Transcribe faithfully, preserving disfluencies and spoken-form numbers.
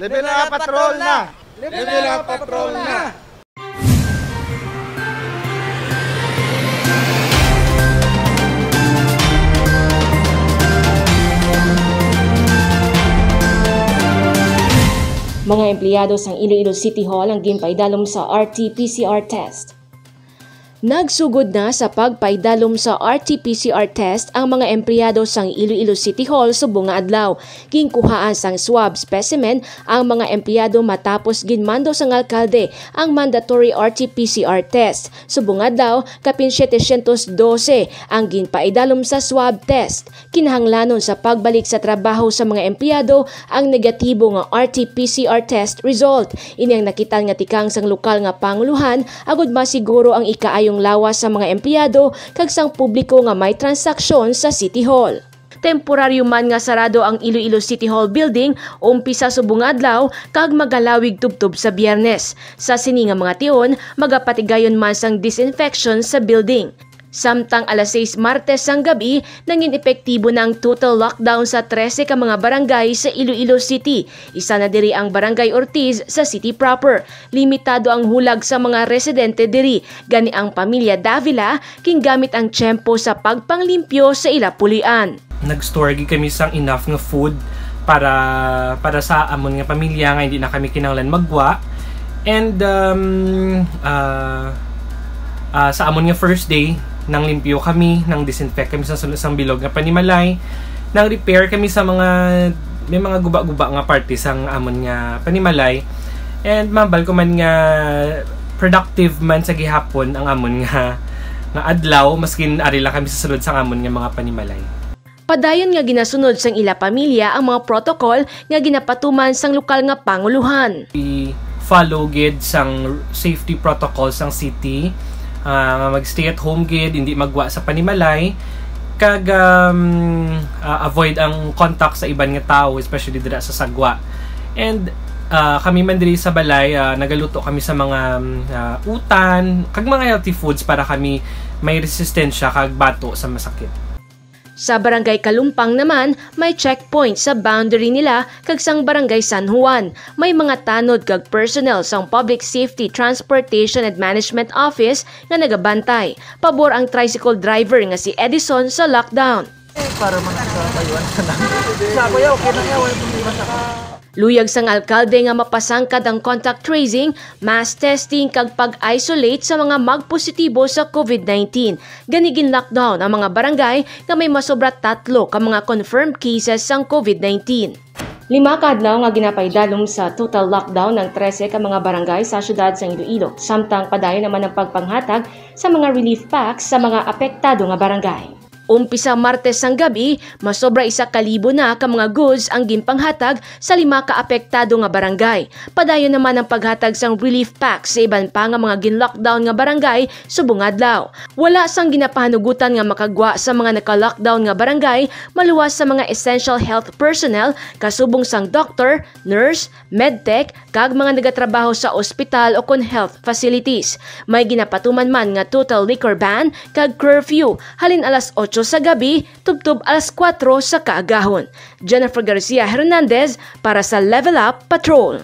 Level Up Patrol na! Level Up Patrol na! Mga empleyado sang Iloilo City Hall ang ginpaidalom sa R T P C R test. Nagsugod na sa pagpaidalom sa R T P C R test ang mga empleyado sang Iloilo City Hall subong nga adlaw. Ginkuhaan sang swab specimen ang mga empleyado matapos ginmando sang alkalde ang mandatory R T P C R test. Subong adlaw, kapin setecientos doce ang ginpaidalom sa swab test. Kinahanglanon sa pagbalik sa trabaho sa mga empleyado ang negatibo nga R T P C R test result. Ini ang nakitaan nga tikang sang lokal nga pangulohan agud masiguro ang ikaayong lawas sa mga empleyado kag sang publiko nga may transaksyon sa City Hall. Temporaryo man nga sarado ang Iloilo City Hall Building umpisa subong nga adlaw kag magalawig tubtob sa Biyernes. Sa sini nga mga tion, magapatigayon man sang disinfection sa building. Samtang alas sais Martes sang gab-i, nangin epektibo na ang total lockdown sa trese ka mga barangay sa Iloilo City. Isa na diri ang Barangay Ortiz sa city proper. Limitado ang hulag sa mga residente diri, gani ang pamilya Davila gingamit ang tiyempo sa pagpanglimpyo sa ila pulian. Nag-store gid kami sang enough nga food para para sa amon nga pamilya nga hindi na kami kinahanglan magwa. And um, uh, uh, sa amon nga first day, nang limpyo kami, nang disinfect kami sa sulod sang bilog nga panimalay, nang repair kami sa mga may mga guba-guba nga parte sang amon nga panimalay. And mabal ko man nga productive man sa gihapon ang amon nga nga adlaw, maskin ari lang kami sa sulod sang amon nga mga panimalay. Padayon nga ginasunod sang ila pamilya ang mga protocol nga ginapatuman sang lokal nga pangulohan. I-follow gid sang safety protocol sang city, ah, nga mag-stay at home gid, hindi magwa sa panimalay, kag um, ah, avoid ang contact sa iban nga tawo, especially dira sa sagwa. And ah, kami man diri sa balay, ah, nagaluto kami sa mga um, ah, utan kag mga healthy foods para kami may resistensya kag bato sa masakit. Sa Barangay Kalumpang naman, may checkpoint sa boundary nila kag sang Barangay San Juan. May mga tanod kag personnel sang Public Safety Transportation and Management Office nga nagabantay. Pabor ang tricycle driver nga si Edison sa lockdown. Para man sa kayuan sa lang. Sa kuya, okay na nga, wala problema sa Luyag sang alkalde nga mapasangkad ang contact tracing, mass testing kag pag-isolate sa mga magpositibo sa COVID nineteen. Gani gin-lockdown ang mga barangay nga may masobra tatlo ka mga confirmed cases sang COVID nineteen. Lima ka adlaw nga ginapaidalom sa total lockdown ang trese ka mga barangay sa siyudad sang Iloilo, samtang padayon naman ang pagpanghatag sa mga relief packs sa mga apektado nga barangay. Umpisa Martes sang gab-i, masobra isa ka libo na ka mga goods ang ginpanghatag sa lima ka apektado nga barangay. Padayon naman ang paghatag sang relief pack sa iban pa nga mga gin-lockdown nga barangay subong adlaw. Wala sang ginapahanugutan nga makagwa sa mga naka-lockdown nga barangay, maluwas sa mga essential health personnel kasubong sang doktor, nurse, medtech, kag mga nagatrabaho sa ospital o kon health facilities. May ginapatuman man nga total liquor ban kag curfew halin alas otso sa gabi tubtob alas kuwatro sa kaagahon. Jennifer Garcia Hernandez para sa Level Up Patrol.